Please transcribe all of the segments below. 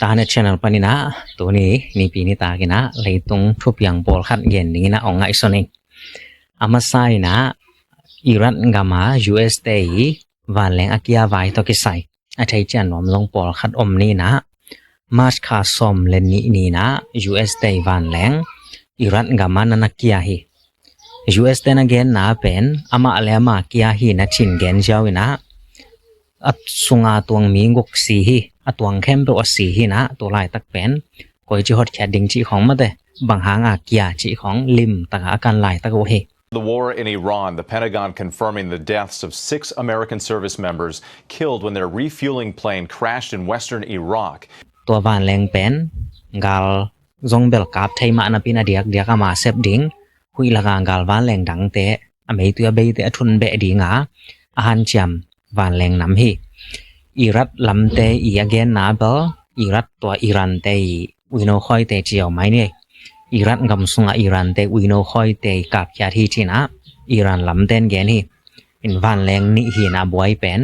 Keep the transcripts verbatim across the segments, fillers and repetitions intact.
Tahan a channel panin ah tuni nipi nitak in ah leitung thupiang pawlkhat gen dingin ah ong ngaihsun ing. A masa in ah Iran gam a U S te i vanleng a kia vai tawh kisai a thei cian nuam zong pawlkhat om ni in ah, March kha sawm le nih ni in ah U S te i vanleng Iran gam ah na na kia hi. U S te na genna pen amah le amah kia hi na cin gen ziau in ah, a sunga tuang mi guk si hi, a tuang khempeuh a si hi in ah, tu laitak pen koici hotkhiat ding cih khawng mate, bang hanga kia cih khawng limtak a a kan laitak uh hi. The war in Iran, the Pentagon confirming the deaths of six American service members killed when their refueling plane crashed in western Iraq. Tua vanleng pen gal zong bel kap thei mah napin a diakdiak ama sep ding, huih laka gal vanleng dangte a meitui a beite a thun beh dinga a hanciam vanleng nam hi. Irak lamte i a genna bel, Irak tua Iran te i uino khawite ciau mai ni. Irak gam sunga Iran te uino khawite i kapkhiat hi cin ah Iran lamten gen hi. In vanleng nih hi in ah buai pen,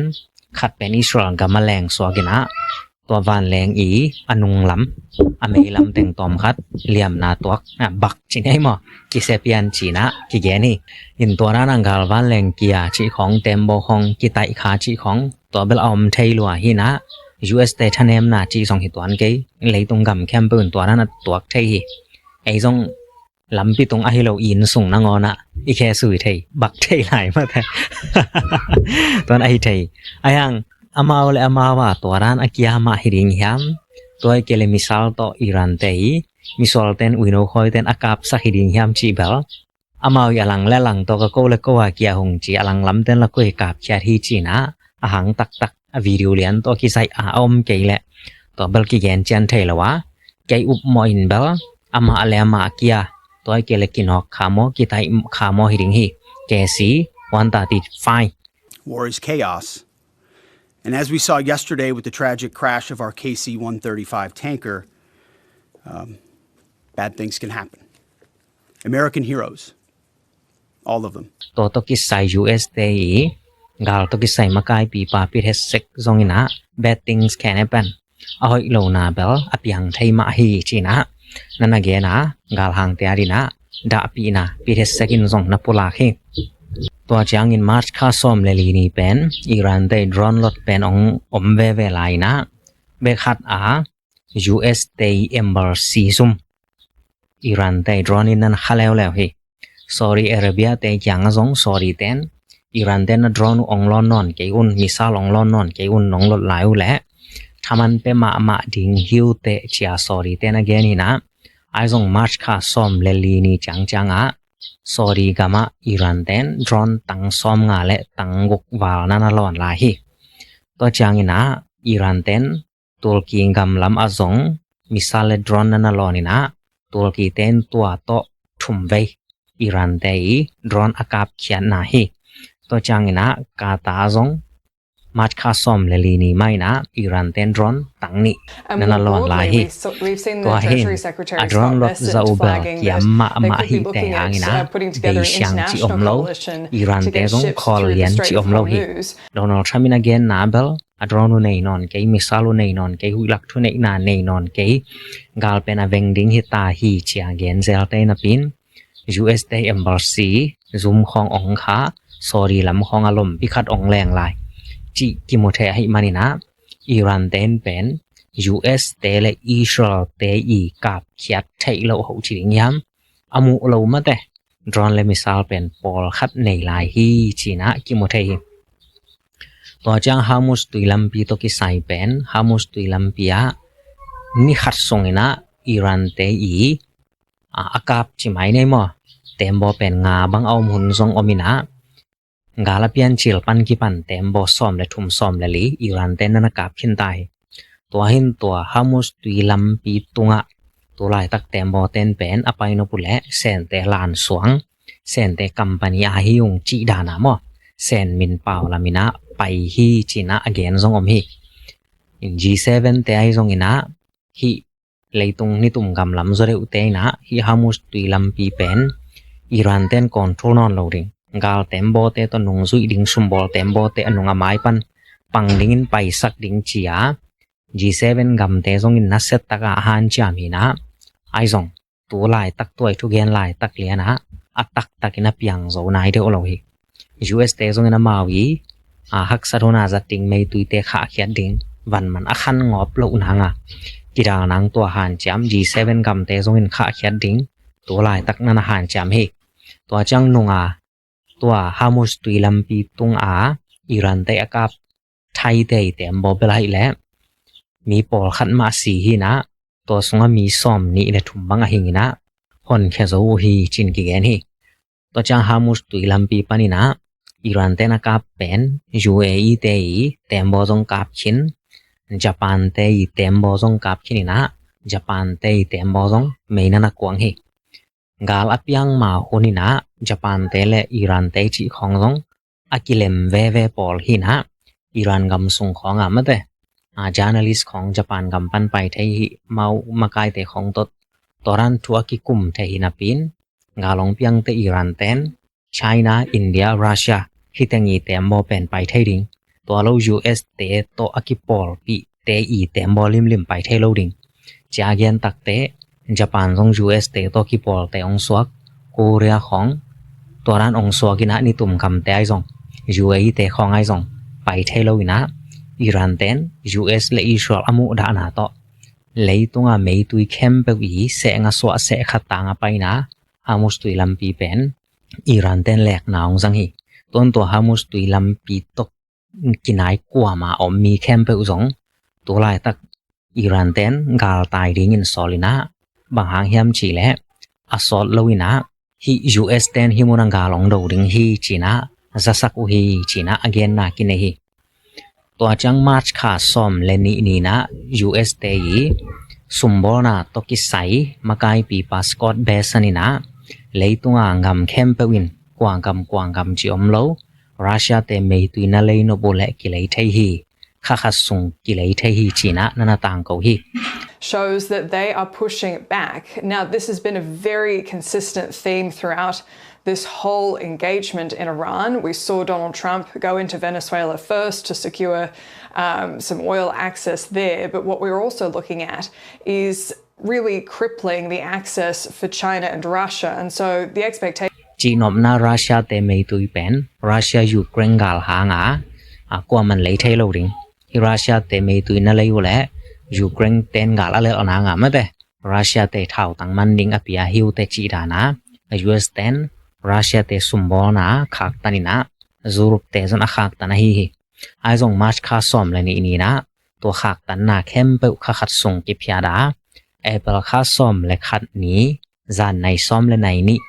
khat pen Israel gam a leng suak in ah, tua vanleng i a nunglam, a meilam teng tawm khat liamna tuak, a bak ci nei maw, kisia pian ci in ah kigen hi. In tua dan a gal vanleng kia cih khawng, tembaw khawng kitaih kha cih khawng, tua bel a om thei lua hi in ah, U S te thanemna cih zong hi tuan kei, leitung gam khempeuh in tua dan a tuak thei hi. Ei zong lampi tung ahi lo inn sung nangawn ah i khe sui thei, bak thei lai mate. Tuan ahi thei. Ahi hang amau le amau a tua dan a kia mah hi ding hiam? Tua i kei le misal tawh Iran te i misual ten uino khawi ten a kapsak hi ding hiam cih bel, amau i a lang le lang tawh ka ko le ko a kia hung ci, a lang lamten la ko i kapkhiat hi ci in ah, a hang taktak a video lian tawh kizaih a om kei leh, tua bel kigen cian thei lo a, kei up mawh in bel amah le amah kia, tua i kei le kinawk kha maw, kitaih kha maw hi ding hi. K C one thirty-five. War is chaos. And as we saw yesterday with the tragic crash of our K C one thirty-five tanker, um, bad things can happen. American heroes, all of them. Tua tawh kisai U S te i gal tawh kisai makaipipa Pete Hegseth zong in ah, bad things can happen. A hoih lona bel a piang thei mah hi ci in ah, na na gen a, galhangte a ding ah dahpihna Pete Hegseth in zong na pulak hi. Tua ciangin March kha sawm le li ni pen Iran te i drone lot pen ong om veve lai in ah, bek khat a U S te i embassy zum Iran te i drone in na na kha leuleu hi. Saudi Arabia te kiang a zong Saudi ten Iran ten na drone uh ong lawn nawn kei un, missile ong lawn nawn kei un nong lot lai uh leh, thaman pia mahmah ding hi uh teh ci a Saudi ten a gen hi in ah, ahi zong March kha sawm le li ni ciangciang ah Saudi gam ah Iran ten drone tang sawmnga le tang guk val na na lawn lai hi. Tua ciangin ah Iran ten Turkey gam lam ah zong missile le drone na na lawn in ah, Turkey ten tua tawh thum vei Iran te i drone a kapkhiatna hi. Tua ciangin ah Qatar zong March kha sawm le li ni mah in ah Iran ten drone tang nih na na lawn lai hi. Tua hi in a drone lot za uh bel kiam mahmah hi teh hangin ah, bei siang ci om lo, Iran te zong khawl lian ci om lo hi. Donald Trump in a genna bel a drone uh nei nawn kei, missile uh nei nawn kei, huihlak thuneihna nei nawn kei, gal pen a veng ding hi ta hi ci a gen zel te napi in, U S te embassy zum khawng ong kha, Saudi lam khawng a lompi khat ong leng lai cih kimu thei ahih manin ah, Iran ten pen U S te le Israel te i kapkhiat theih loh hoh ci ding hiam? A muh lo mate, drone le missile pen pawlkhat nei lai hi ci in ah kimu thei hi. Tua ciang Hormuz tui lampi tawh kisai pen, Hormuz tui lampi ah ni khat sung in ah Iran te i a, a kap ci mai nei maw, tembaw pen nga bang a om hun zong om in ah, gal a piancil pan kipan tembaw sawm le thum, sawm le li Iran ten na na kap khin ta hi. Tua hi in tua Hormuz tui lampi tungah tu laitak tembaw ten pen a pai nop uh leh Sente lan suang, Sente company a hi ung cih dan a maw, Sen min pau lam in ah pai hi ci in ah a gen zong om hi. In G seven te ahi zong in ah, hih leitung nitum gam lam zaw deuhte in ah hih Hormuz tui lampi pen Iran ten control nawn lo ding, gal tembawte tawh nungzuih ding, sumbawl tembawte a nung a mai pan pang dingin paisak ding ci a, G seven gamte zongin nasia taka a hanciam hi in ah, ahi zong tu laitak tuai thugen laitak lian ah a taktakin a piang zo nai deuh lo hi. U S te zongin amau i a haksat hun a zat ding meituite khahkhiat ding vanman a khan ngawp loh nang a kidal nang tua hanciam G seven gamte zongin khahkhiat ding tu laitak na na hanciam hi. Tua ciang nung a tua Hormuz tui lampi tung a Iran te a kap Thai te i tembaw bel ahih leh mi pawlkhat mah si hi in ah, tua sungah mi sawm nih le thum bang a hing in ah honkhia zo uh hi ci-in kigen hi. Tua ciang Hormuz tui lampi panin ah Iran te na kap pen U A E te i tembaw zong kap khin, Japan te i tembaw zong kap khin in ah, Japan te i tembaw zong mei na na kuang hi. Gal a piang ma hun in ah Japan te le Iran te cih khawng zong a kilem veve pawl hi in ah, Iran gam sung khawng a mate a journalist khawng Japan gam pan pai thei hi, amau makaite khawng tawh tua dan thu a kikum thei hi napi in, gal hong piangte Iran ten China, India, Russia hih teng i tembaw pen pai thei ding. Tua lo U S te tawh a kipawlpih te i tembaw limlim pai thei lo ding. Cia gen takte Japan zong U S te tawh kipawlte hong suak, Korea khawng tua dan hong suak in ah nitum gamte ahi zong, U A E te khawng ahi zong pai thei lo in ah, Iran ten U S le Israel a muhdahna tawh leitung a meitui khempeuh i sehng a suah seh khat tang a pai in ah Hormuz tui lampi pen Iran ten lekna hong zang hi. Tuan tua Hormuz tui lampi tawh kinai kuama om mi khempeuh zong tu laitak Iran ten galtai dingin sawl in ah, bang hang hiam cih leh a sawt lo in ah hih U S ten hih mun ah gal hong do ding hi ci-in ah zasak uh hi ci-in ah a genna kinei hi. Tua ciang March kha sawm le nih ni-in ah U S te i sumbawlna tawh kisai makaipipa Scott Bessent in ah leitung a gam khempeuh in kua gam kua gam ci om lo, Russia te meitui na lei nop uh leh kilei thei hi, kha khat sung kilei thei hi ci-in ah na na tangko hi. Shows that they are pushing back. Now, this has been a very consistent theme throughout this whole engagement in Iran. We saw Donald Trump go into Venezuela first to secure um, some oil access there. But what we're also looking at is really crippling the access for China and Russia. And so the expectation Cihnopna Russia te meitui pen Russia Ukraine gal hang a, a kuaman lei thei lo ding. Hih Russia te meitui na lei uh leh Ukraine ten gal a lelh nang a mate Russia te thautang man ding a pia hi uh teh cih dan a, U S ten Russia te sumbawlna khaktan in ah Europe te zong a khaktan ahi hi. Ahi zong March kha sawm le nih ni-in ah tua khaktanna khempeuh kha khat sung kiphiat a, April kha sawm le khat ni zan nai sawm le nai nih,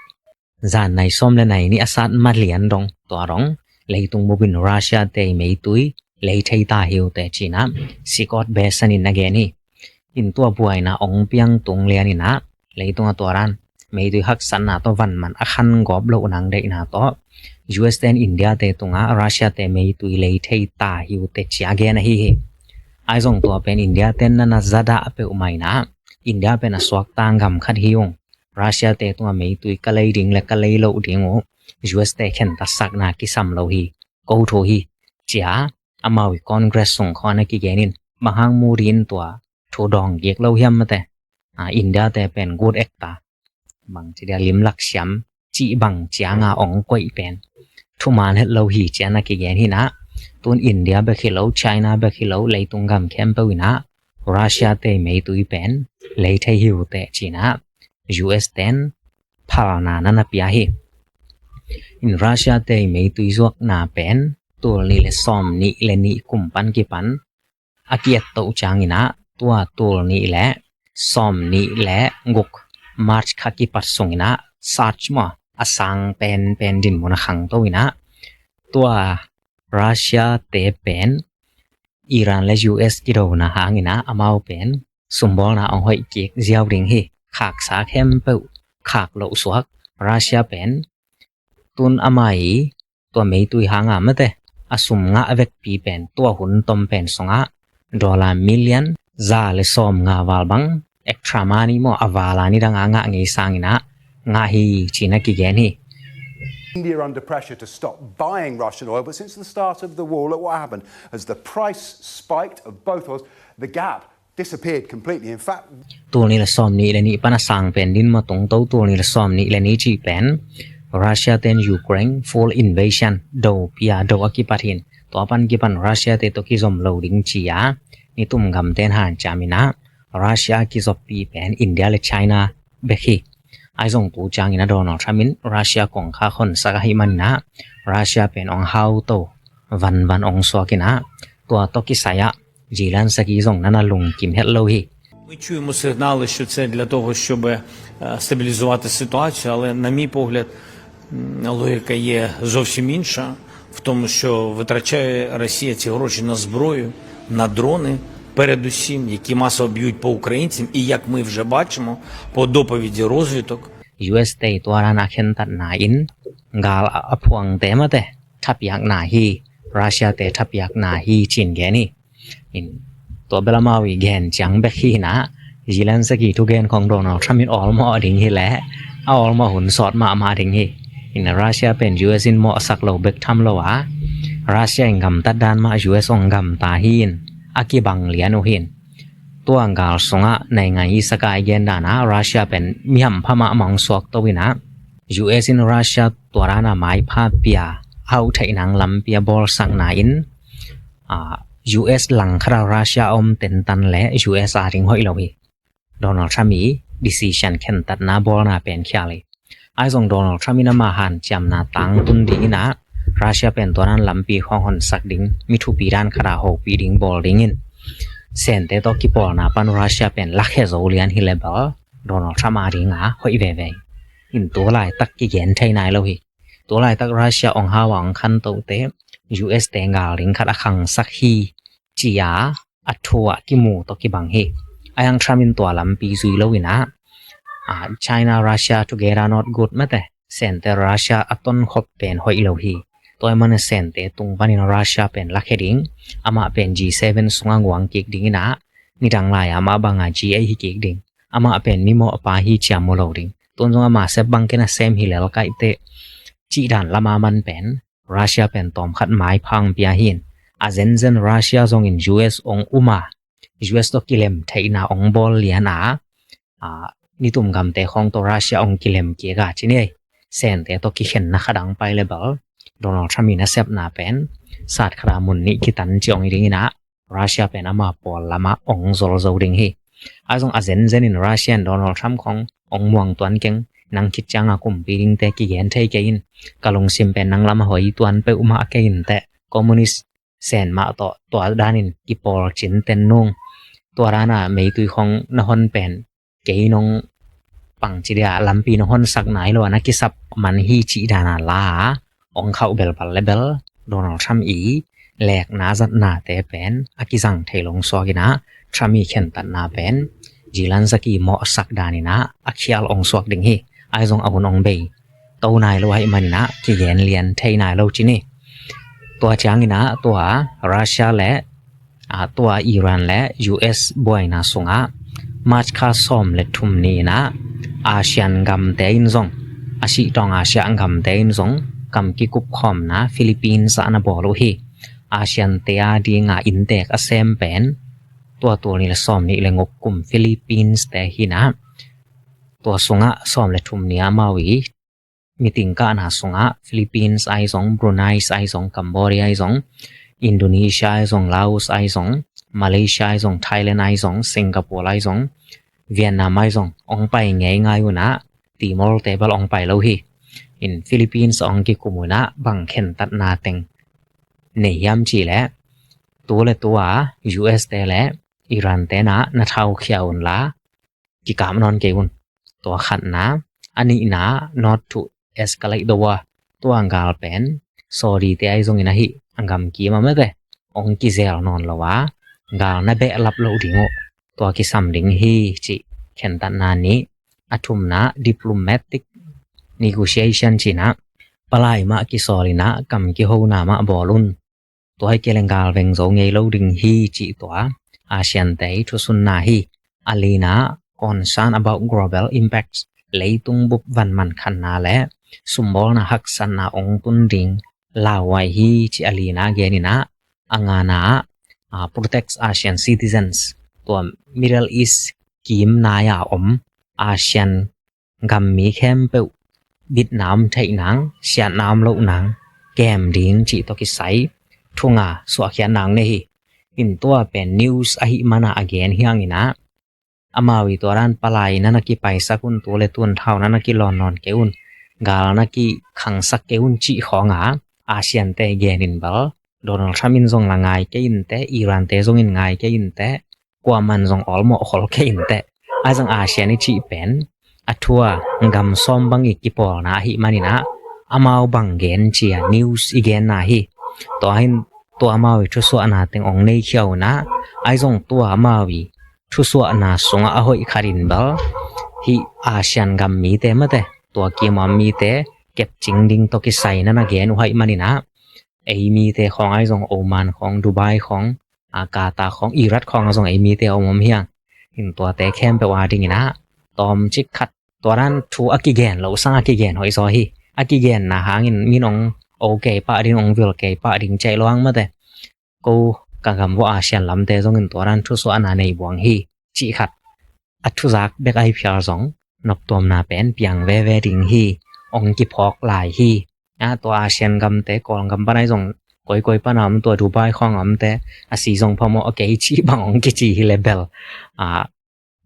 zan nai sawm le nai nih a sat ma lian dong, tua dong leitung bup in Russia te meitui lei thei ta hi uh teh ci-in ah Scott Bessent in a gen hi. In tua buaina hong piang tung lian in ah leitung a tua dan meitui haksatna tawh vanman a khan gawp loh nang deihna tawh U S ten India te tungah Russia te meitui lei thei ta hi uh teh ci-a gen ahi hi. Ahi zong tua pen India ten na na zadah peuhmah in ah India pen a suakta gam khat hi ung. Russia te tungah meitui ka lei ding le ka lei loh ding uh U S te khentat sakna kisam lo hi, ko thu hi, ci-a amau i Congress sung khawng a kigen in, bang hang Modi in tua thu dawng kik lo hiam mate? A, India te pen good actor, bang ci dia limlak siam cih bang ciang a hong koih pen thuman het lo hi ci-a na kigen hi in ah, tun India bek hi lo, China bek hi lo, leitung gam khempeuh in ah Russia te meitui pen lei thei hi uh teh ci-in ah U S ten phalna na na pia hi. In Russia te meitui zuakna pen tul nih le sawm nih le nih kum pan kipan a ki-et toh ciangin ah tua tul nih le sawm nih le guk March kha kipat sungin ah surge maw, a sang penpen dinmun a khangto in ah tua Russia te pen Iran le U S kidona hangin ah amau pen sumbawlna hong hoih kik ziau ding hi. Khaksa khempeuh khak loh suak. Russia pen tun amah i tua meitui hang a mate a sum ngah vekpi pen tua hun tom pen sungah dollar million za le sawm nga val bang, extra money maw, a val a nidang a ngah ngei sangin ah ngah hi ci-in a kigen hi. India under pressure to stop buying Russian oil, but since the start of the war, look what happened. As the price spiked of both oils, The gap disappeared completely. In fact, tul nih le sawm nih le nih pan a sang pen din maw, tung to tul nih le sawm nih le nih cih pen Russia ten Ukraine full invasion, do pia do a kipat hi in, tua pan kipan Russia te tawh kizom lo ding ci-a nitum gamten hanciam in ah, Russia kizoppi pen India le China bek hi. Ahi zong tu ciangin ah Donald Trump in Russia kongkhak honsak ahih manin ah, Russia pen ong hau to, vanvan ong suak in ah, tua tawh kisai ah Zelensky zong na na lungkim het lo hi. Ми чуємо сигнали, що це для того, щоб е, стабілізувати ситуацію, але, на мій погляд, м, логіка є зовсім інша в тому, що витрачає Росія ці гроші на зброю, на дрони, передусім, які масово б'ють по українцям, і, як ми вже бачимо, по доповіді розвідок, U S te tua dan a khentatna in gal a phuangte mate thapiakna hi, Russia te thapiakna hi ci-in gen hi. In, tua bel amau i gen ciang bek hi in ah, Zelensky thugen khong Donald Trump in awlmawh ding hi leh, a awlmawh hun sawt mahmah ding hi. In, Russia pen U S in mawhsak lo bek tham lo a, Russia in gamtat dan mah U S ong gamta hi in, a kibang lian uh hi in. Tua gal sungah naingan i sakai gen dan ah Russia pen mi hampha mahmah ong suak to in ah, U S in Russia tua dan a maipha pia, hauh theih nang lampi a bawlsakna in, ah, U S langkhat a Russia a om tentan le U S a ding hoih lo hi. Donald Trump i decision khentatna bawlna pen khial hi. Ahi zong Donald Trump in ama hanciamna tangtun ding in ah, Russia pen tua dan lampi khong honsak ding, mi thupi dan khat a hopih ding bawl ding in, Sente tawh kipawlna pan Russia pen lakhia zo lian hi leh bel Donald Trump a ding a hoih veve. In, tu laitak kigen thei nai lo hi. Tu laitak Russia ong hau a ong khantote U S te gal ding khat a khangsak hi ci-a a thu a kimu tawh kibang hi. Ahi hang Trump in tua lampi zui lo in ah, ah, China Russia together not good mate, Sente Russia a tonkhop pen hoih lo hi. Tua ahih manin Sente tung panin Russia pen lakhia ding, amah pen G seven sungah guang kik ding in ah, nidang lai-a amah banga G eight hi kik ding, amah pen mimawhpa hi ci-a mu lo ding. Tun zong ama sep bang kei na sem hi lel kei teh, cih dan lam a man pen Russia pen tawmkhat maipha ong pia hi in, a zenzen Russia zongin U S ong um a, U S tawh kilem theihna ong bawl lian a, a, nitum gamte khong tawh Russia ong kilem kik a ci ni ei. Sente tawh kikhenna khat dang pai leh bel Donald Trump i nasepna pen sat khat a mun nih kitan ci ong hi ding in ah, Russia pen ama pawl lamah ong zol zo ding hi. Ahi zong a zenzen in Russia in Donald Trump khong ong muang tuan keng, nang khit cianga kumpi dingte kigen thei kei in, ka lungsim pen nang lam a hoi tuan peuhmah kei in teh, communist Sen mah tawh tua danin kipawl cin ten nung, tua dana meitui khong na hon pen kei nong pang ci dia lampi nong honsak nai lo a na kisap man hi cih dana la a ong khauh belbal lebel Donald Trump i lekna zatnate pen a kizang thei lo ong suak in ah, Trump i khentatna pen Zelensky mawhsak dan in ah a khial ong suak ding hi. Ahi zong a hun ong bei to nai lo ahih manin ah kigen lian thei nai lo ci ni. Tua ciangin ah tua Russia le, ah, tua Iran le U S buaina sungah March kha sawm le thum ni-in ah ASEAN gamte in zong, a sihtawng Asia gamte in zong kam kikup khawmna Philippines ah na bawl uh hi. ASEAN te a dinga inntek a sem pen tua tul nih le sawm nih le guk kum Philippines te hi-in ah, tua sungah sawm le thum ni-a amau i meeting kahna sungah Philippines ahi zong, Brunei ahi zong, Cambodia ahi zong, Indonesia ahi zong, Laos ahi zong, Malaysia ahi zong, Thailand ahi zong, Singapore ahi zong, Vietnam ahi zong ong pai ngeingai un ah, Timor te bel ong pai lo hi. In Philippines ong kikum un ah bang khentatna teng nei hiam cih leh, tu le tu a U S te le Iran te na na thaukhia un la, kikap nawn kei un. Tua khatna. A nihna, not to escalate the war. Tua gal pen Saudi te ahi zongin ahi, a gam kim a mete ong kizel nawn lo a, gal na behlap loh ding uh, tua kisam ding hi cih khentatna ni. A thumna, diplomatic negotiation cihna, palai mah kisawl in ah kam kihona mah bawl un. Tua hi kei leng gal veng zo ngei lo ding hi cih tua ASEAN te i thusunna hi. A lina, concern about global impacts, leitung bup van man khanna le sumbawlna haksatna ong tun ding lauhuai hi cih a lina gen in ah, a ngana ah uh, protects ASEAN citizens. Tua Middle East kim nai a om ASEAN gam mi khempeuh bitna om theih nang, siatna om loh nang kem ding cih tawh kisai thu nga suahkhiat nang nei hi. In tua pen news ahih mana a gen hiang inah, amau i tua dan palai na na kipaisak un, tu le tun thau na na kilawn nawn kei un, gal na kikhangsak kei un cih khawng a ASEAN te gen in bel Donald Trump in zong la ngai kei inteh, Iran te zong in ngai kei inteh, kuaman zong awlmawh khol kei inteh. Ahi zong ASEAN i cih pen a thu a gam sawm bang i kipawlna ahih man inah, amau bang gen ci a news i genna hi. Tua hin tua amau i thusuahna teng ong nei khia uh inah, ahi zong tua amau i thusuahna sungah a hoih khat in bel hih ASEAN gam mite mate, tua kim a om mite kepcing ding tawh kisai na na gen uh ahih man inah, ei mite khawng ahi zong Oman khawng, Dubai khawng, a, Qatar khawng, Iraq khawng a zong ei mite om om hiang. In tuate khempeuh a ding inah tawmcik khat, tua dan thu a kigen loh sang a kigen hoih zaw hi. A kigenna hangin min ong o kei pah ding, ong vil kei pah ding cih lo hang mate. Ko ka gam vua ASEAN lamte zong in tua dan thusuahna nei buang hi cih khat, a thuzak bek ahi phial zong noptuamna pen piang veve ding hi, ong kiphawk lai hi. A, tua ASEAN gamte, Kawlgam pan ahi zong koikoi pan a om, tua Dubai khawng a omte a si zong phamawh a kei cih bang ong kici hi le bel, a,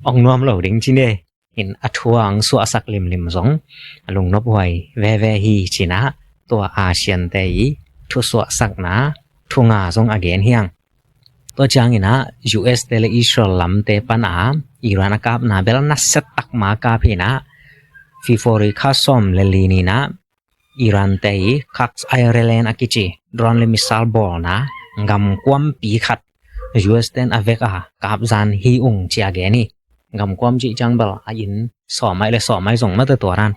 ong nuam lo ding ci ne. In a thu a ong suahsak limlim zong a lungnop huai veve hi ci inah, tua ASEAN te i thusuahsakna thu nga zong a gen hiang. Tua ciang inah U S te le Israel lamte pan a Iran a kapna bel nasia tak ma kap hi inah, February kha sawm le li ni inah Iran te i Kak Island a kici drone le missile bawlna gam kuampi khat U S ten a vek a kap zan hi ung ci a gen hi. Gam kuam cih ciang bel a inn sawm ai le sawm ai zong mate tua dan.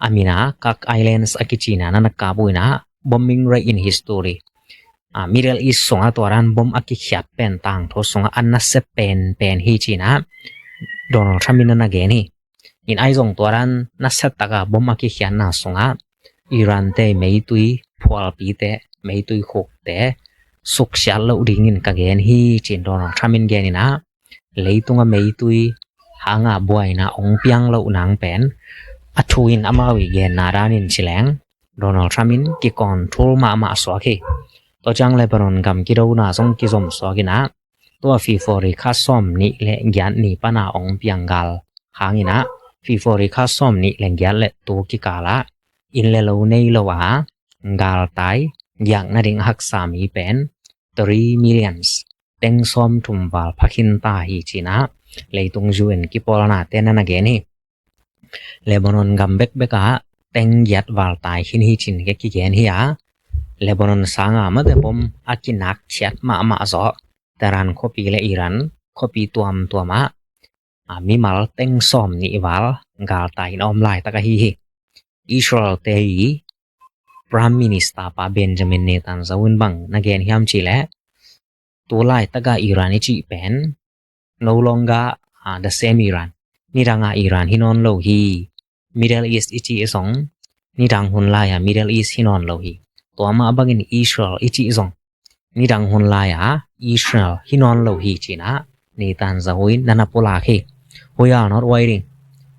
A min a Kak Islands a kici na na kap uh inah, bombing raid in history. A, Middle East sungah tua dan bom a kikhiat pen tangthu sungah a nasia penpen hi ci inah Donald Trump in na na gen hi. In ahi zong tua dan nasia tak a bom a kikhiatna sungah Iran te meitui phualpite, meitui khukte suksiat loh dingin ka gen hi ci in Donald Trump in gen inah, leitung a meitui hang a buaina ong piang loh nang pen a thu in amau i genna danin ci leng Donald Trump in kicontrol mahmah suak hi. Tua ciang Lebanon gam kidona zong kizom suak inah, tua February kha sawm nih le giat ni pan a ong piang gal hang inah, February kha sawm nih le giat le tu kikal ah inn le lo nei lo a galtai giak nading a haksa mi pen three millions, teng sawm thum val pha khin ta hi ci inah leitung U N kipawlnate na na gen hi. Lebanon gam bekbek ah teng giat val tai khin hi ci in kigen hi a, Lebanon sang a mate bom a kinak khiat mahmah zawh Tehran khuapi le Iran khuapi tuamtuam ah, a, mimal teng sawm nih val galtai in a om laitak ahi hi. Israel te i Prime Minister pa Benjamin Netanyahu in bang na gen hiam cih leh, tu laitak a Iran i cih pen no longer, ah, the same Iran. Nidang a Iran hi nawn lo hi. Middle East i cih zong nidang hun lai a Middle East hi nawn lo hi. Tua mah bangin Israel i cih zong nidang hun lai a Israel hi nawn lo hi ci inah Netanyahu in na na pulak hi. We are not waiting.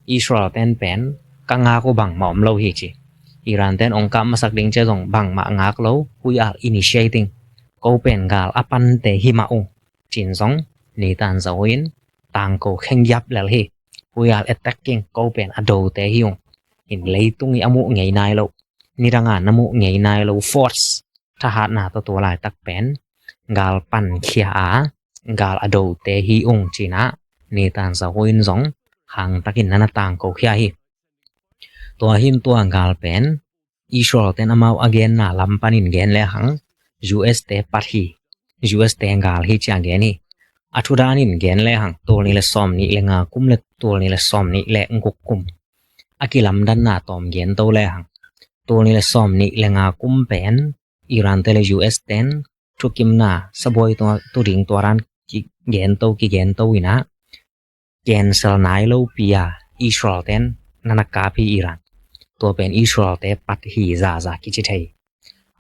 Israel ten pen ka ngak uh bangmah om lo hi ci. Iran ten ong kap masak ding ci a zong bangmah ngak lo. We are initiating. Ko pen gal a pante hi mah uh ci in zong Netanyahu in tangko khenggiap lel hi. We are attacking, ko pen a dote hi ung. In leitung i a muh ngei nai lo, nidang a na muh ngei nai lo force, thahatna tawh tu laitak pen gal pankhia a gal a dote hi ung ci inah Netanyahu in zong hangtakin na na tangko khia hi. Tua hin tua gal pen Israel ten amau a genna lam panin gen lehang U S te pat hi. U S te gal hi ci a gen hi. A thu danin gen lehang tul nih le sawm nih le nga kum le tul nih le sawm nih le guk kum a kilamdanna tawm gen to lehang, tul nih le sawm nih le nga kum pen Iran te le U S ten thukimna sabuai tua tu ding tua dan kigen to kigen to inah, cancel nai lo pi a Israel ten na na kap hi Iran. Tua pen Israel te pat hi zaza kici thei.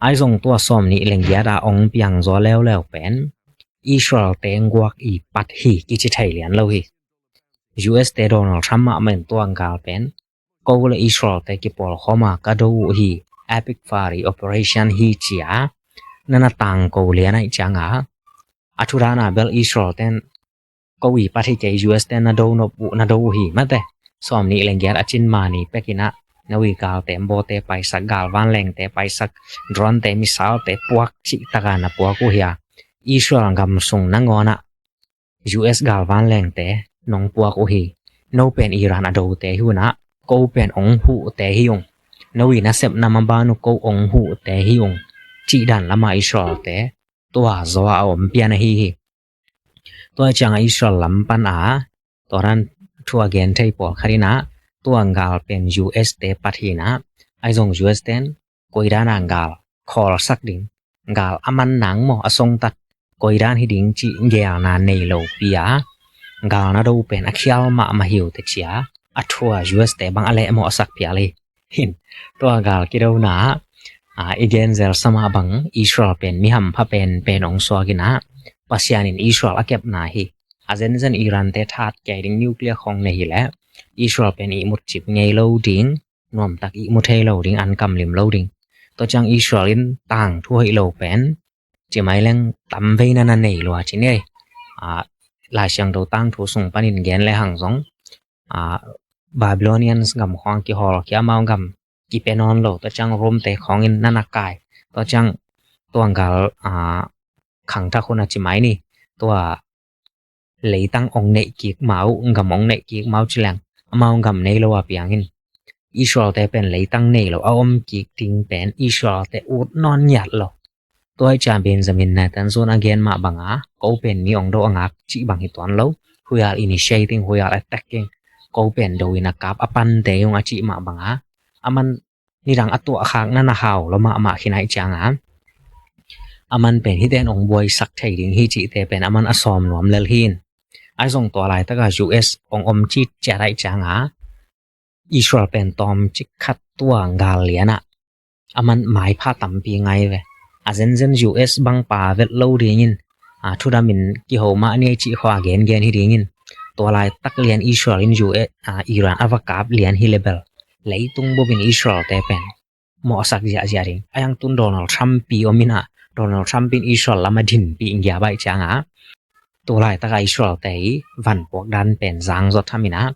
Ahi zong tua sawm nih le giat a ong piang zaw leuleu pen Israel te guak i pat hi kici thei lian lo hi. U S te Donald Trump mahmah in tua gal pen ko le Israel te kipawlkhawm a ka do uh hi, epic fiery operation hi ci a na na tangko lian ahih ciang a, a thu dan a bel Israel ten ko i pat hi kei, U S te na do nop uh, na do uh hi mate. Sawm nih leng giat a cin mani pek in a, na ui gal te, baw te paisak, gal vanleng te paisak, drone te, missile te puak cih tak a na puak uh hi a, Israel gam sung nangawn ah U S gal vanleng te nong puak uh hi. No pen Iran a do te hi un a, ko pen ong huh te hi ung. No i nasepna maban uh ko ong huh te hi ung, cih dan lam a Israel te tua zaw a om pian ahi hi. Tua ciang a Israel lam pan a tua dan thu a gen thei pawlkhat in a, tua gal pen U S te pat hi in a, ahi zong U S ten koi dan a gal khawlsak ding, gal a man nang maw, a songtat, koi dan hi ding cih gelna nei lo pi a, gal na do pen a khial mahmah hi uh teh ci a, a thu a U S te bang a lehmawhsak phial hi. Hin, tua gal kidona ah, a, i gen zel sa mah bang Israel pen mi hampha penpen ong suak in a, Pasian in Israel a kepna hi. A zenzen Iran te that kei ding, nuclear khawng nei hi leh Israel pen ihmut cip ngei lo ding, nuamtak ihmu thei lo ding, an kam lim lo ding. Tua ciang Israel in tangthu hoih lo pen ci mai leng tam vei na na nei lua ci ni. A, Lai Siangtho tangthu sung panin gen le hang zong, a, Babylonians gam khawng kihawl khia, amau gam kipia nawn lo, tua ciang Rome te khawng in na na kai. Tua ciang tua gal, a, khangthak hun a ci mai ni. Tua leitang ong neih kik ma uh, gam ong neih kik ma uh ci leng, amau gam nei lo a piang in Israel te pen leitang nei lo a om kik ding pen Israel te ut nawn ngiat lo. Tua hi ciang Benjamin Netanyahu a gen mah bang a, ko pen mi ong do a ngak cih bang hi tuan lo. We are initiating, we are attacking. Ko pen do in a kap a pante ung a cih mah bang a, aman nidang a tuahkhakna na hau lo mahmah khin ahih ciang a, aman pen hihte in ong buaisak thei ding hi cihte pen aman a sawm nuam lel hi in. Ahi zong tua laitak a U S ong om citciat ahih ciang a, Israel pen tawmcik khat tua gal lian ah aman maipha tampi ngai ve. A zenzen U S bang pa vet lo ding in, a, thudam in kiho mah ni cih khua gengen hi ding in. Tua laitak lian Israel in U S, a, Iran a va kap lian hi le bel, leitung bup in Israel te pen mawhsak ziahziah ding. A hiang tun Donald Trump pi om in a, Donald Trump in Israel lam a dinpih in giap ahih ciang a, tua laitak a Israel te i vanpuak dan pen zang zawt tham in a,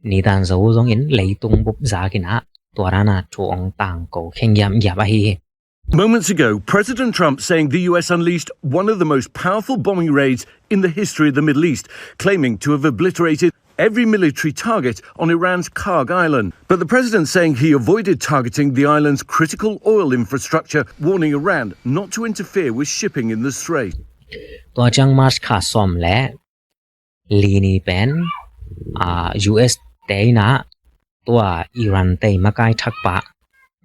Netanyahu zong in leitung bup zak in a, tua dan a thu ong tangko kheng giamgiap ahi hi. Moments ago, President Trump saying the U S unleashed one of the most powerful bombing raids in the history of the Middle East, claiming to have obliterated every military target on Iran's Karg island. But the president saying he avoided targeting the island's critical oil infrastructure, warning Iran not to interfere with shipping in the strait. Tua ciang March kha sawm le li ni pen, a, U S te in a tua Iran te makai thak pa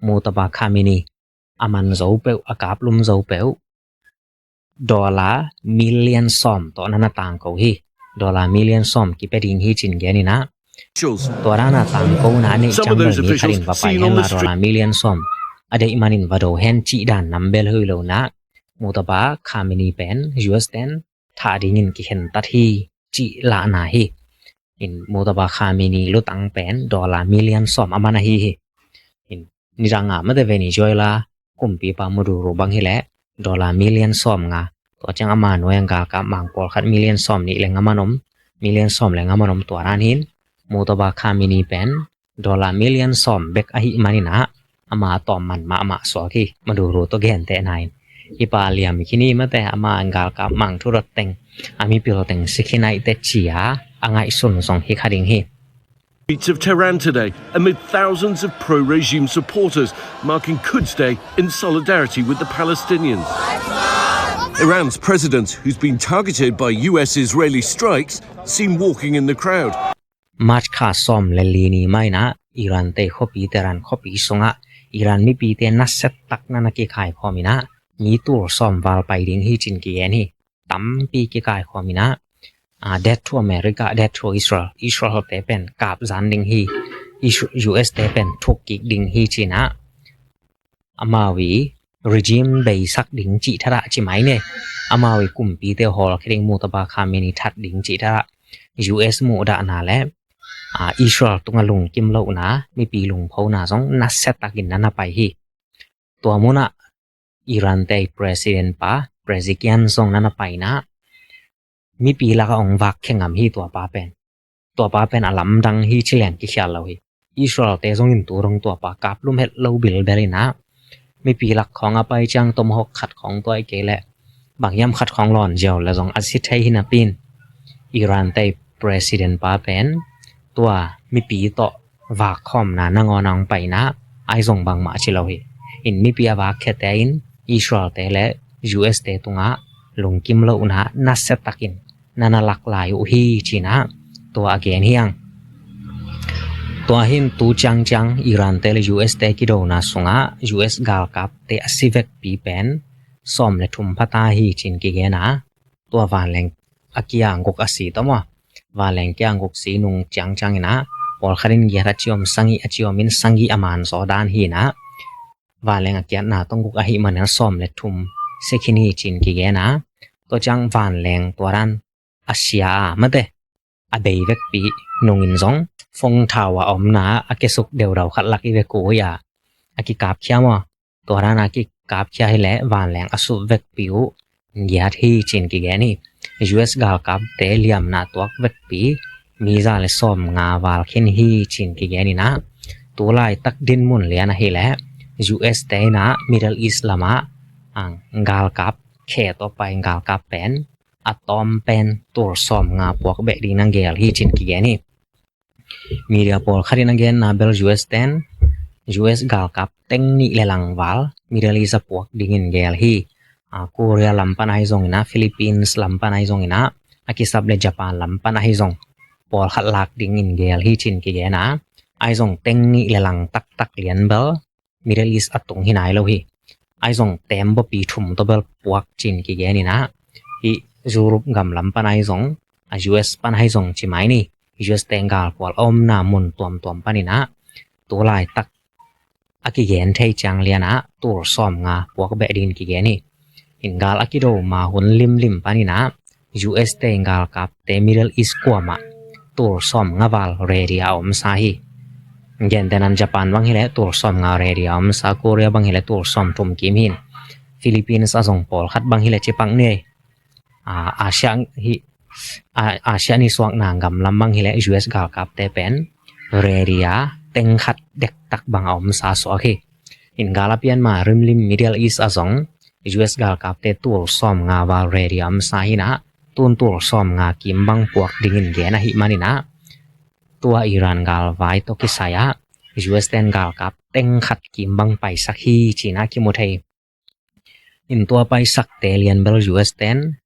Mujtaba Khamenei a man zo peuh, a kap lum zo peuh, dollar million sawm tawh na na tangko hi. Dollar million sawm kipia ding hi cin gen in a, tua dan a tangkona a neih ciang bel mi khat in va pai hen la, dollar million sawm a deih man in va do hen cih dan nam bel hoih lo in a, Mujtaba Khamenei pen U S ten thah ding in kikhentat hi cih lahna hi. In Mujtaba Khamenei lutang pen dollar million sawm a man ahi hi. In nidang a mate Venezuela kumpipa Maduro bang hi leh dollar million sawm nga. Tua ciang ama nuai a galkap mang pawlkhat million sawm nih leng a man om, million sawm leng a man om, tua dan hi in Mujtaba Khamenei pen dollar million sawm bek ahih man in a, ama a tawm man mahmah suak hi, Maduro tawh gentehna in. Hih pa liam khin hi mate, ama a galkap mang thudot teng, a mipil teng si khin ahih teh ci a, a ngaihsun zong hi kha ding hi. Streets of Tehran today amid thousands of pro-regime supporters marking Quds Day in solidarity with the Palestinians. Iran's president, who's been targeted by U S Israeli strikes, seen walking in the crowd. March kha sawm le li ni mah in a, Iran te khuapi Tehran khuapi sungah Iran mipite nasia tak na na kikaikhawm in a, mi tul sawm val pai ding hi cin kigen hi. Tampi kikaikhawm in a, a, death to America, death to Israel, Israel te pen kap zan ding hi, Is-, U S te pen thuk kik ding hi cin a, amau i regime beisak ding cih thadah ci mai ne. Amau i kumpite hawlkhia ding, Mujtaba Khamenei that ding cih thadah, U S muhdahna le, ah, Israel tungah lungkim lohna, mipi lungphona zong nasiatakin na na pai hi. Tua munah Iran te president pa, Pezeshkian zong na na paina, mipi lakah hong vak khia ngam hi tua pa pen. Tua pa pen a lamdang hi ci leng kikhial lo hi. Israel te zong in tu dong tua pa kaplum het lo bilbel inah, mipi lak khawng a pai ciang Tomahawk khat khawng tua i kei leh bang hiam khat khawng lawn ziau le zong a si thei hi napi in, Iran te president pa pen tua mipi tawh vak khawmna nangawn a hong paina, ahi zong bangmah ci lo hi. In mipi a vak khiate in Israel te le U S te tungah lungkim lohna nasiatakin na na lak lai uh hi cinah tua a gen hi hang. Tua hi in tu ciangciang Iran te le U S te kidona sungah U S galkapte a si vekpi pen sawm le thum pha ta hi cin kigen a, tua vanleng a kia guk a si tawh maw. Vanleng kia guk si nung ciangciang inah, pawlkhat in giat a ci om, sagih a ci om in sagih a man zaw dan hi inah, vanleng a kiatna tawh guk ahih manin sawm le thum si khin hi cin kigen a, tua ciang vanleng tua dan a sia a mate, a bei vekpi nungin zong phone tower a omna a kiasuk deudau khat lak i ve ko hi a, a kikapkhia maw. Tua dan a kikapkhia hi leh vanleng a sup vekpi uh giat hi cin kigen hi. U S galkapte liamna tuak vekpi mi za le sawm nga val khin hi cin kigen inah, tu laitak dinmun lian ahih leh U S te inah Middle East lamah, ah, galkap khe tawh pai galkap pen a tawm pen tul sawm nga puak beh ding na gel hi cin kigen hi. Media pawlkhat in a genna bel U S ten U S galkap teng nih le lang val Middle East a puak dingin gel hi. Ah, Korea lam pan ahi zong inah, Philippines lam pan ahi zong inah, a kisap le Japan lam pan ahi zong pawlkhat lak dingin gel hi cin kigen a, ahi zong teng nih le lang taktak lian bel Middle East a tung hi nai lo hi. Ahi zong tem bawpi thum tawh bel puak cin kigen inah, hih Europe gam lam pan ahi zong, a U S pan ahi zong ci mai ni, U S te galkual a omna mun tuamtuam pan inah, tu laitak a kigen thei ciang lianah tul sawm nga puak beh dingin kigen hi. In gal a kido ma hun limlim pan inah U S te galkapte Middle East kuamah tul sawm nga val ready a omsa hi. Gentehna in Japan bang hileh tul sawm nga ready a omsa, Korea bang hileh tul sawm thum kim hi in, Philippines a zong pawlkhat bang hileh cipak ni. Ah, Asia hi, ah, Asia nisuakna gam lam bang hileh U S galkapte pen ready a teng khat dektak bang a omsa suak hi. In gal a pian ma rimlim Middle East a zong U S galkapte tul sawm nga val ready a omsa hi inah, tun tul sawm nga kim bang puak dingin gen ahih man inah, tua Iran galvai tawh kisai ah U S ten galkap teng khat kim bang paisak hi cinah kimu thei. In tua paisakte lian bel U S ten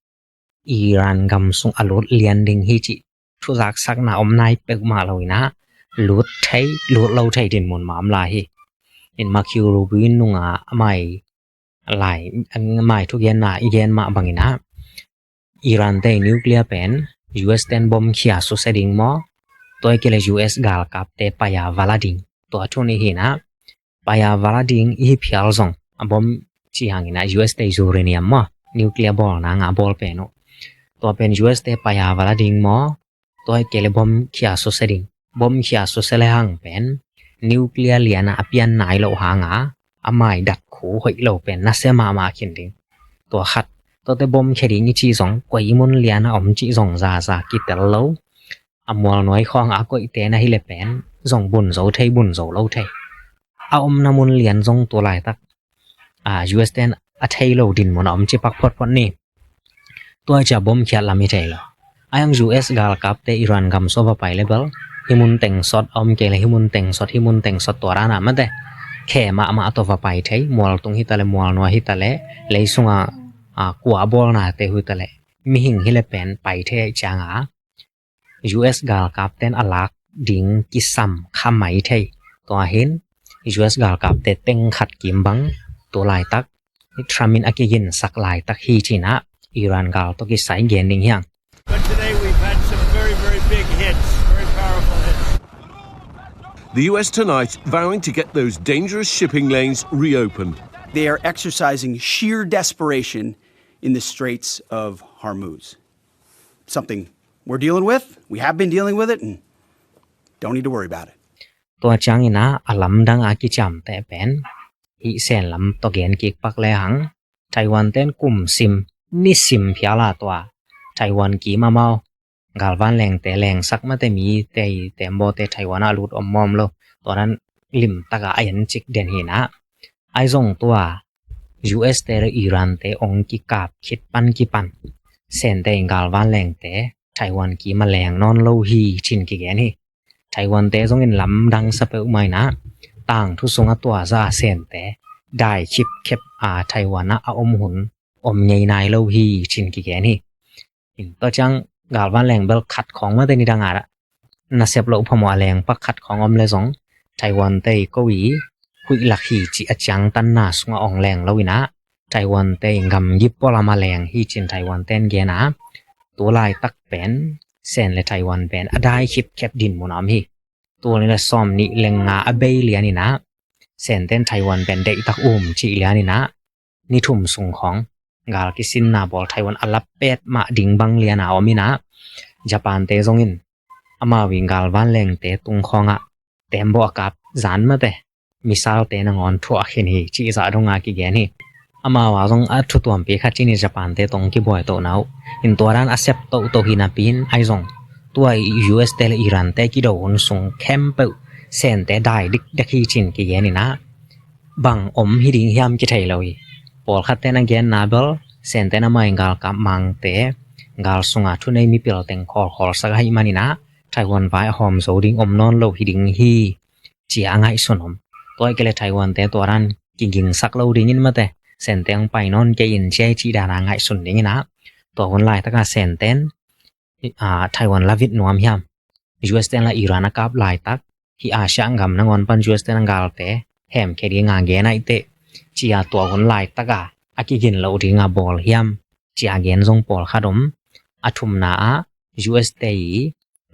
Iran gam sung a lut lian ding hi cih thuzaksakna om nai peuhmah lo inah, lut thei, lut lo thei dinmun mah om lai hi. In Marco Rubio in nunga a mai lai, a mai thugenna i gen mah bang inah, Iran te nuclear pen U S ten bom khia susia ding maw, tua i kei le U S galkapte pai a vala ding, tua thu nih hi inah, pai a vala ding i hi phial zong a bom ci hang inah U S te uranium maw, nuclear bawlna nga a bawl pen uh, tua pen U S te pai a vala ding maw, tua i kei le bom khia susia ding. Bom khia susia le hang pen nuclear lianah a pian nai loh hanga a mai dat khu hoih lo pen nasia mahmah khin ding. Tua khat, tuate bom khia ding i cih zong koi i mun lianah om cih zong zaza kitel lo. A mualnuai khawng a koihte na hileh pen zong bun zo thei, bun zo lo thei. A omna mun lian zong tu laitak, ah, U S ten a thei lo dinmun a om cipak photphot ni. Tua cia bom khiat lam hi thei lo. A yang U S galkapte Iran gam sung va pai le bel, hi mun teng sawt a om kei le hi mun teng sawt, hi mun teng sawt tua rana mate, khe mahmah tawh va pai thei, mualtung hi ta le, mualnuai hi ta le, lei sunga, ah, kua bawlnate hi ta le, mihing hi le pen pai thei cianga U S galkapten a lak ding kisam kha mai thei. Tua hin U S galkapte teng khat kim bang tu laitak Trump in a kiginsak laitak hi cinah Iran gal tawh kisai gen ding hi hang. But today we've had some very, very big hits, very powerful hits. The U S tonight vowing to get those dangerous shipping lanes reopened. They are exercising sheer desperation in the Straits of Hormuz. Something we're dealing with, we have been dealing with it, and don't need to worry about it. Tua ciangin ah a lamdang a kiciamteh pen hih Sen lam tawh gen kik pak lehang, Taiwan ten kum sim, ni sim phial a tua Taiwan kim amau galvan lengte lengsak mate, mite i tembaw te Taiwan ah lut om mawm lo. Tua dan limtak a a en cik den hi nah. Ahi zong tua U S te le Iran te ong kikap khit pan kipan Sente i galvan lengte Taiwan kim a leng nawn lo hi cin kigen hi. Taiwan te zongin lamdang sa peuhmah in ah tangthu sungah tua zah a Sente dai khipkhep a Taiwan ah a om hun om ngei nai lo hi cin kigen hi. In tua ciang galvan leng bel khat khawng mate, nidang a nasep loh phamawh a leng pak khat khawng om le zong Taiwan te i ko i huih lak hi cih a ciangtanna sungah ong leng lo in ah Taiwan te i gamgi pualam a leng hi cin Taiwan ten gen a, tu laitak pen Sen le Taiwan pen a dai khipkhep din mun a om hi. Tul nih le sawm nih le nga a bei lian in ah Senten Taiwan pen deihtak um cih lian in ah ni thum sung khawng gal kisinna bawl Taiwan a lap pet mah ding bang lian a om in ah Japan te zongin amau i galvan lengte tung khawngah tembaw a kap zan mate, missile te nangawn thuah khin hi cih zah dong a kigen hi. Amau a zong a thu tuampi khat cin i Japan te tong kibuai toh na uh. In tua dan a sep tohtoh hi napi in ahi zong tua i U S te le Iran te kido hun sung khempeuh Sente dai dikdek hi cin kigen in ah bang om hi ding hiam kithei lo hi. Pawlkhat ten a genna bel Sente na mai galkap mangte gal sunga thunei mipil teng khawlkhawl sak ahih man in ah Taiwan vai a hawm zo ding om nawn lo hi ding hi cia a ngaihsun om. Tua i kei le Taiwan te tua dan kigingsak lo dingin mate, Sente ong pai nawn kei in cia i cih dan a ngaihsun dingin ah tua hun laitak a Senten a Taiwan la vit nuam hiam? U S ten la Iran a kap laitak hih Asia gam nangawn pan U S ten a galte hemkhia ding a gen aih teh cia tua hun laitak a a kigin loh ding a bawl hiam cia gen zong pawlkhat om. A thumna ah U S te i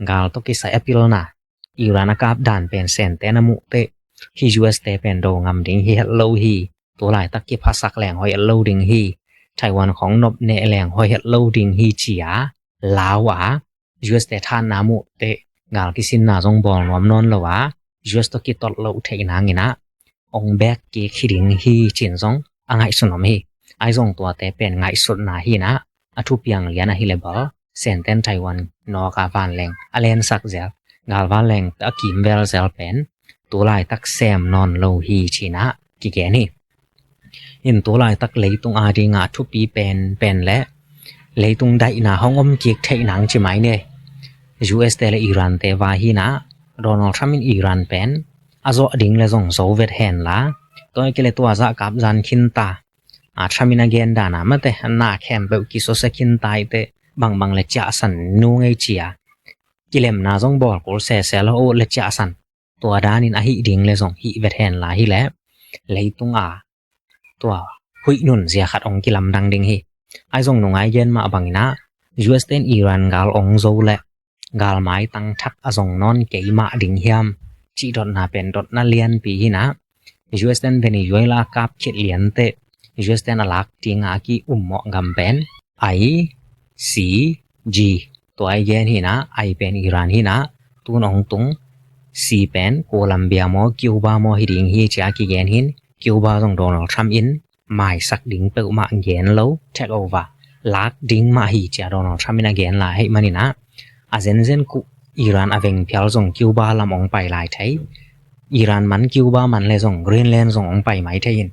gal tawh kisai a pilna Iran a kap dan pen Sente na muh teh hih U S te pen do ngam ding hi het lo hi. Tu laitak kiphasak leng hoih het lo ding hi. Taiwan khawng nop neh leng hoih het lo ding hi cia lau a, U S te thanna muh teh gal kisinna zong bawl nuam nawn lo a, U S tawh kitolh loh theih nangin ah ong bek kik hi ding hi cin zong a ngaihsun om hi. Ahi zong tuate pen ngaihsutna hi nah, a thupiang lian ahi le bel Senten Taiwan nawk a vanleng a lensak zel, galvanleng a kimvel zel pen tu laitak sem nawn lo hi cin ah kigen hi. In tu laitak leitung a dingah thupi pen pen le leitung daihna hong om kik theih nang ci mai ne. U S te le Iran te vai hi nah, Donald Trump in Iran pen a zawh ding le zong zo vet hen la, tua i kei le tua zah kap zan khin ta. A Trump in a gen dan a mate, a na khempeuh kisusia khin ta i teh bangbang le ciahsan nu ngei cia. Kilemna zong bawl kul sese lo uh le ciahsan. Tua danin a hih ding le zong hih vet hen la hi le leitung a tua huih nun zia khat ong kilamdang ding hi. Ahi zong nungai gen mah bangin ah U S ten Iran gal ong zo le gal maitang thak a zong nawn kei mah ding hiam cih dotna pen dotna lianpi hi nah. U S ten Venezuela kap khit lian teh U S ten a lak ding a ki ummawh gam pen I C G. Tua i gen hi nah, I pen Iran hi nah, tun ong tung, C pen Colombia maw Cuba maw hi ding hi cia kigen hin, Cuba zong Donald Trump in maisak ding peuhmah gen lo, take over lak ding mah hi cia Donald Trump in a gen la hih manin ah a zenzen kuh Iran a veng phial zong Cuba lam ong pai lai thei. Iran man Cuba man le zong Greenland zong ong pai mai thei in.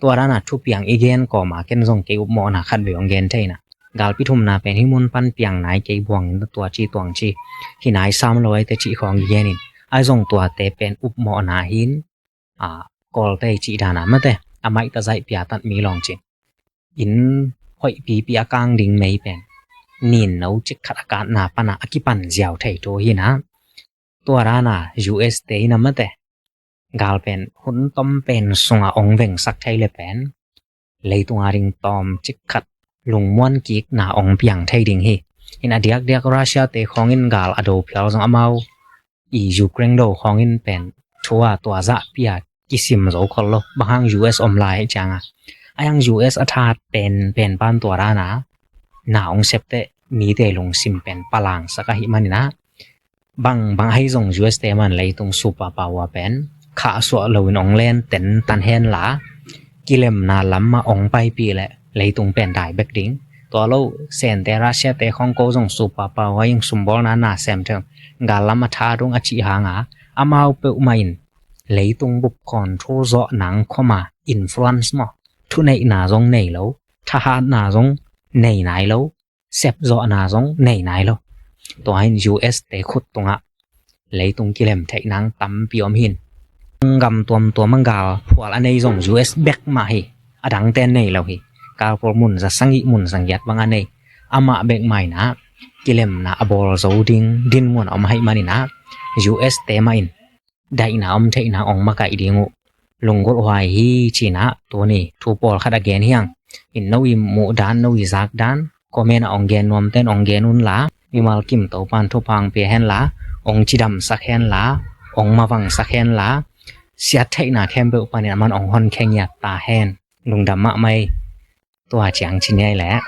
Tua dan a thupiang i gen kawma ken zong kei upmawhna khat vei ong gen thei nah. Galpi thumna pen hih mun pan piang nai kei buang in tua ci tuang ci hi nai sam lo ai te cih khawng i gen in. Ahi zong tuate pen upmawhna hin a Kawlte i cih dan a mate, a maihta zaih piatat mi lawng cin. In hoih pipi a kang ding mei pen nin no cik khat a katna pan a a kipan ziau thei thu hi nah. Tua dan a U S te in a mate, gal pen hun tom pen sunga ong vengsak thei le pen leitung a ding tawm cik khat lungmuan kikna ong piang thei ding hi. In a diakdiak Russia te khawngin gal a do phial zong amau i Ukraine do khawngin pen thu a tua zah pia kisim zo khol lo. Bang hang U S om lai cianga, a yang U S a that pen pen pan tua dana na ong septe mite lungsim pen palangsak ahi manina, bang bang ahi zong U S te man leitung superpower pen khahsuah loin ong len tentan henla, kilemna lamah ong paipih leh leitung pen dai bek ding. Tua lo, Sente Russia te khong ko zong superpower ing, sumbawlna na sem theng, gal lam a tha dong a cih hanga, amau peuhmah in leitung bup control zawh nang khoma influence maw, thuneihna zong nei lo, thahatna zong nei nai lo, sepzawhna zong nei nai lo. Tua in U S te khut tungah leitung kilem theih nang tampi om hin. Gam tuamtuam a gal phual a nei zong U S bek mah hi. A dangte nei lo hi. Galphual mun za sagih, mun za giat bang a nei, amah bek mah inah kilemna a bawl zo ding dinmun a om ahi maninah, U S te mah in daihna om theihna ong makaih ding uh lunggulh huai hi cinah, tuni thu pawlkhat a gen hiang. In no i muh dan, no i zak dan comment ah ong gen nuamten ong gen unla, mimal kim Topan thupha ong pia henla, ong cidamsak henla, ong mavangsak henla, siat theihna khempeuh panin aman ong honkhia ngiat ta hen. Lungdam mahmah ei. Tua ciang ci ni ei leh.